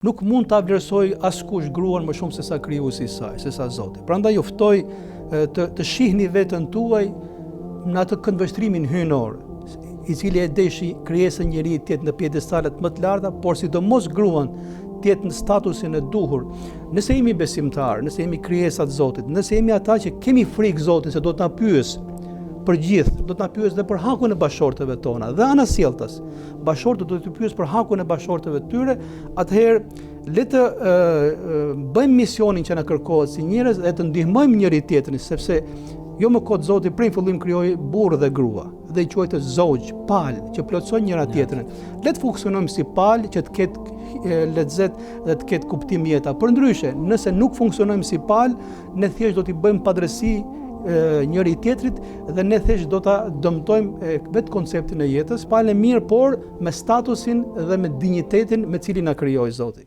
Nuk mund ta vlerësojë askush gruan më shumë sesa krijuesi i saj, sesa Zoti. Prandaj ju ftoj të të shihni veten tuaj në atë këndvështrimin hyjnor, i cili e deshi krijesën njeri të jetë në piedestalet më të larta, por sidomos gruan të jetë në statusin e duhur. Nëse jemi besimtarë, nëse jemi krijesa të Zotit, nëse jemi ata që kemi frikë Zotin se do të na pyesë për gjithë, do të na pyesë dhe për hakun e bashkëshorteve tona dhe anasjelltas. Bashkëshortët do t'i pyesë për hakun e bashkëshorteve të tyre, atëherë le të e, bëjmë misionin që na kërkohet si njerëz dhe të ndihmojmë njëri tjetrin, sepse jo më kot Zoti prej fillim krijoi burrë dhe grua dhe i quajti zogj, palë që plotësojnë njëra tjetrën. Le të funksionojmë si palë që të ketë lezet dhe të ketë kuptim jeta. Përndryshe, nëse nuk funksionojmë si palë, ne thjesht do t'i bëjmë padrejtësi njëri tjetrit dhe ne thjesht do ta dëmtojmë vetë konceptin e jetës, palën e mirë, por me statusin dhe me dinjitetin me cilin na krijoi Zoti.